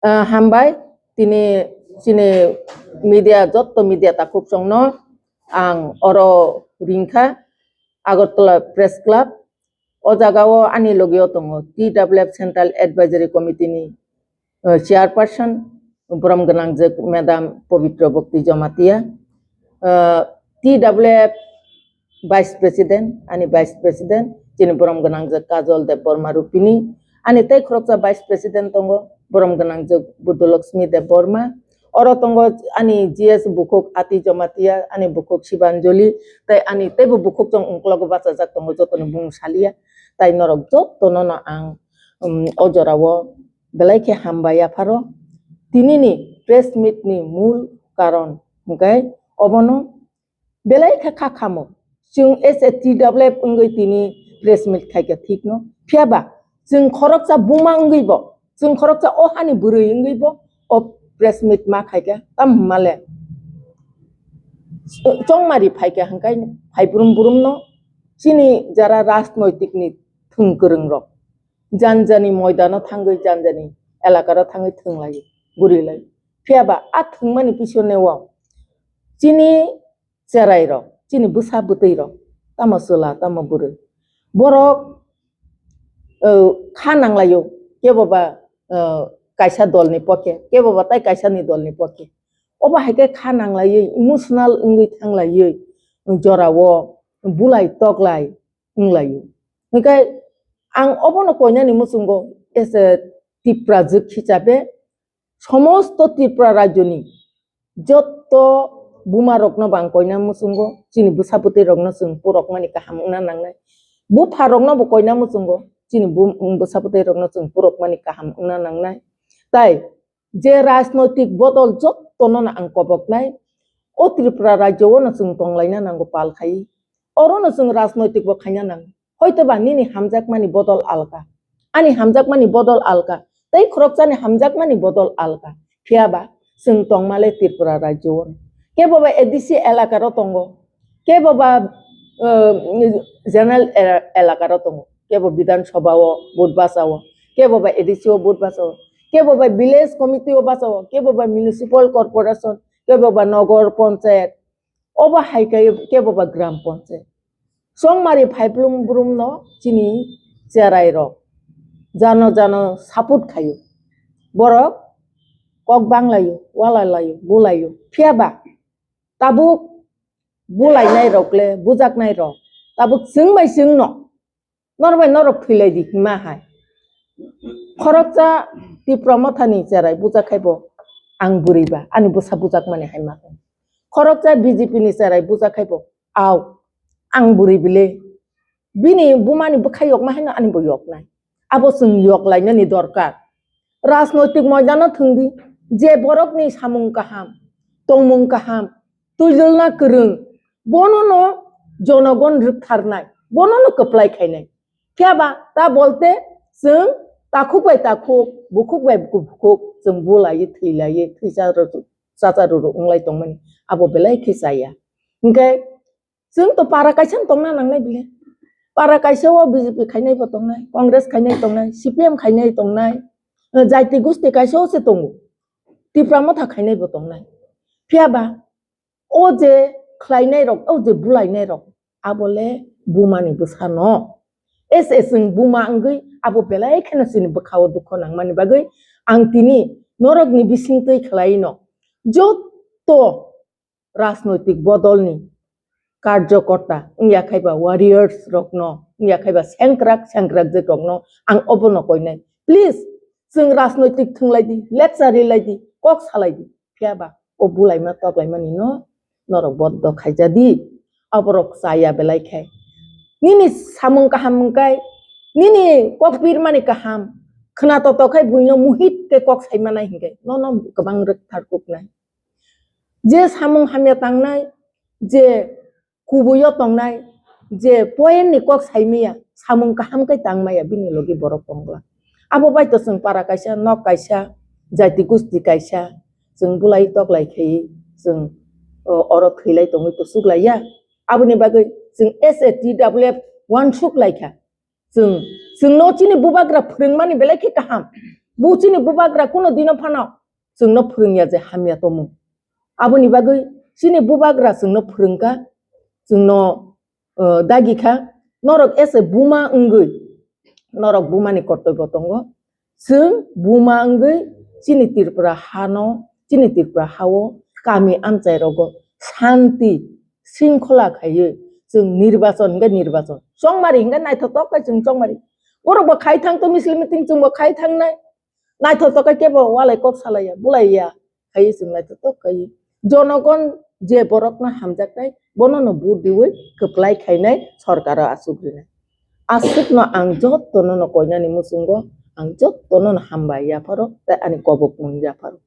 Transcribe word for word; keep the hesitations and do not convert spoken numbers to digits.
Ah, hambai, tini chini media, jotto media takhuk chongno ang oro ringkha, Agartala Press Club. O jaga o ani logi o tongo T W F Central Advisory Committee ni, eh, Chairperson, borom gwnangjak Madam Pabitra Bhakti Jamatia, eh, T W F Vice President, ani Vice President, chini borom gwnangjak Kajol Debbarma Rupini, ani tei khoroksa Vice President tongo, borom gwnangjak Buddhalaxmi Debbarma, oro tongo ani G S bukhuk Ati Jamatia, ani bukhuk Shibanjali, tei ani teibo bukhuk chong ungklogo bachajak tongo, jotoni bumung salia, tai norok jottono no ang, um, o jorao belai khe hambai yapharo. Tinini press meet ni mul karon hwnkhe obono belai khe kha khamo. Chwng as a T W F wngwi tini press meet khaikha thikno. Phiyaba chwng khoroksa buma wngwibo, chwng khoroksa o hani bwrwi wngwibo o press meet ma khaikha. Tamo hwnmale chongmari phaikha hwnkhe phai brum brumno chini jara rajnoitik ni thwng kwrwng rok janjani moidano thangwi janjani elakaro thangwi thwnglaio, gurilaio. Phiyaba a thwngmani pisoneo chini cherai rok, chini bwsa bwtwi rok, tamo chwla, tamo bwrwi, borok, eh, kha nanglaio, kebo ba, eh, kaisa dolni pokhe, kebo ba tai kaisani dolni pokhe. Obo hai khe kha nanglaiwi, emotional wngwi thanglaiwi, jorao bulai toklai wnglaio. Hwnkhe ang obono koinani muchungo as a Tiprajwk hisabe somosto Tripura rajyoni jotto buma rokno bo ang koina muchungo, chini bwsa bwtwi rokno chwng purokmani kaham wngna nangnai. Bupha rokno bo koina muchungo, chini bu-, bwsa bwtwi rokno chwng purokmani kaham wngna nangnai. Tai je rajnoitik bodol jottono no ang koboknai. O Tripura rajyo o no chwng tonglaina nango pal khai. Oro no chwng rajnoitik bo khaina nango. Hoito ba nini hamjakmani bodol alka. Ani hamjakmani bodol alka. Tei khoroksani hamjakmani bodol alka. Phiyaba chwng tongmale Tripura rajyo o no. Kebo ba A D C elaka ro tongo. Kebo ba, eh, general e-, elaka ro tongo. Kebo Bidhan Sabha o vote basa o. Kebo ba A D C o vote basa o. Kebo ba village committee o basa o. Kebo ba municipal corporation. Kebo ba nogor panchayat. Obo hai khe kebo ba gram panchayat. Chongmari phaiphrum brumno chini cherai rok jano jano support khaio. Borok kok banglaio, walalaio, bulaio. Phiyaba tabuk bulainai rok le, bujaknai rok tabuk chwng bai chwngno norok bai norok thwilaidi hima hai. Khoroksa Tipra Mothani cherai bujak khai bo ang bwrwi ba, ani bwsa bujakmani hai ma. Khoroksa B J P ni cherai bujak khai bo, au, ang bwrwi bile. Bini bumani bwkha yokma haino ani bo yoknai. Abo chwng yoklainani dorkar. Rajnoitik moidano thwngdi, je borokni samung kaham, tongmung kaham, twijlna kwrwng, bonono jonogon rwktharnai, bonono kwplai khainai. Phiyaba ta bolte chwng takhuk bai takhuk, bukhuk bai bukhuk, chwng bulaiwi, thwilaiwi, thwicha rw-, chacha rw-, rw-, wnglai tongmani, abo belai khe chaya. Hwnkhe chwng to para kaisa no tongna nangnai bile. Para kaisa o B J P khainai bo tongnai, Congress khainai tongnai, C P M khainai tongnai, eh, jaiti gusti kaisa o se tongo. Tipra Motha khainai bo tongnai. Phiyaba o je khlainai rok, o je bulainai rok, abo le buma ni bwsa no. S S chwng buma wngwi abo belai kheno chini bwkha o dukho nangmani bagwi ang tini norok ni bising twi khlai no. Jotto rajnoitik bodolni karjokorta wngya khai ba warriors rokno, wngya khai ba sengkrak sengkrakjwk rokno ang obono koinai. Please, chwng rajnoitik thwnglaidi, lecture rilaidi, kok salaidi. Phiyaba o bulaima toklaimani no norok boddo khaijadi. Aborok chaya belai khai. Nini samung kaham wngkai, nini kok birmani kaham, khwna toto khai buino muhit khe kok saimanai hinkai. Nono kwbang rwktharkuknai. Je samung hamya tangnai, je kubuio tongnai, je point ni kok saimaya, samung kaham khe tangmaya, bini logi borok tongla. Abo bai to chwng para kaisa, nok kaisa, jaiti gusti kaisa, chwng bulai toklai khe chwng, o, oro thwilai tongwi to suklaiya. Aboni bagwi chwng S A T W F uansuk laikha. Chwng, chwngno chini bubagra phwrwngmani belai khe kaham. Bu chini bubagra kuno dino phano chwngno phwrwngya je hamya tongmung. Aboni bagwi chini bubagra chwngno phwrwngkha, chwngno, eh, dagikha. Norok ese buma wngwi, norok bumani kortoibo tongo. Chwng buma wngwi chini Tripura hano, chini Tripura hao kami amchai rogo santi sringkhola khaiwi chwng nirbachon hingke nirbachon, chongmari hingke naithotok khe chwng chongmari. Borok bo khai thang to misil meeting, chwng bo khai thangnai. Naithotok khe kebo walai kok salaiya, bulaiya. Khaiwi chwng naithotok khaiwi. Jonogon je borokno hamjaknai, bono no vote diwi kwplai khainai sorkaro achuk rinai. Aswkno ang jottono no koinani muchungo, ang jottono no hambai yapharo, tei ani kobokmung yapharo.